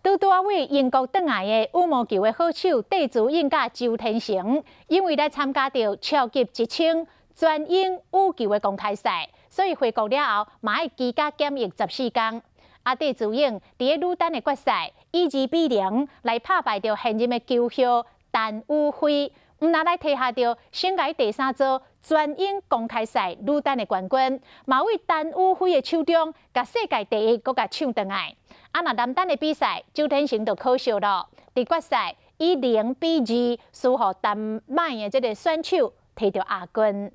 拄拄仔對英國轉來的羽毛球的好手戴資穎佮周天成，因為來參加著超級一千全英羽球的公開賽，所以回國了後嘛愛居家檢疫14工。啊，戴資穎佇个女單的決賽以2比0來拍敗著現任的球后陳雨菲，毋但來提下著生涯第三座全英公開賽女單的冠軍，嘛對陳雨菲的手中共世界第一閣共搶轉來。啊，若男單的比賽，周天成就可惜咯，佇決賽以0比2輸予丹麥的這个選手，提著亞軍。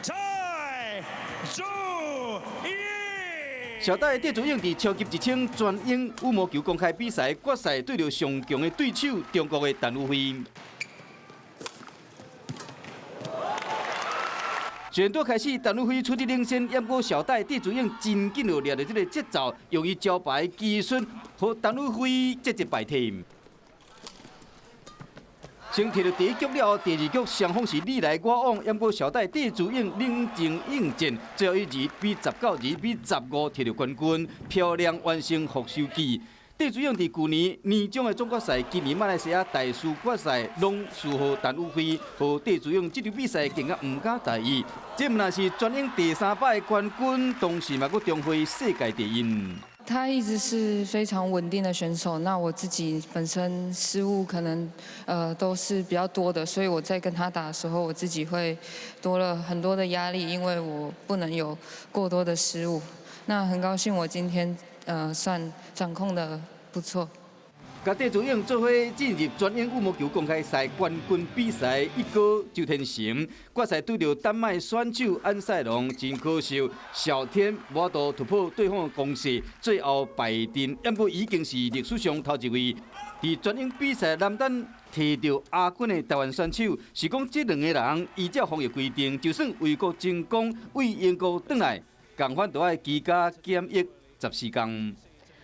蔡主小戴戴資穎佇超級一千全英羽毛球公開比賽決賽，對著上強的對手中國的陳雨菲。雖然拄開始，陳雨菲處於領先，毋過小戴戴資穎真緊就掠著這个節奏，用伊招牌技術，予陳雨菲節節敗退。先提著第一局了後，第二局雙方是你來我往，毋過小戴戴資穎冷靜應戰，最後以2比19、2比15提著冠軍，漂亮完成復仇記。戴資穎佇舊年年終的總決賽，今年馬來西亞大師決賽，攏輸予陳雨菲，予戴資穎這場比賽更加毋敢大意。這毋但是全英第三擺冠軍，同時嘛閣重回世界第一。他一直是非常穩定的選手，那我自己本身失誤可能都是比較多的，所以我在跟他打的時候，我自己會多了很多的壓力，因為我不能有過多的失誤。那很高興我今天算掌控的不錯。佮戴資穎做伙進入全英羽毛球公開賽冠軍比賽，一哥周天成決賽對著丹麥選手安賽龍，真可惜，小天無法度突破對方的攻勢，最後敗陣。毋過已經是歷史上頭一位佇全英比賽男單提著亞軍的台灣選手。是講這兩個人依照防疫規定，就算為國爭光，對英國轉來，仝款都愛居家檢疫14工。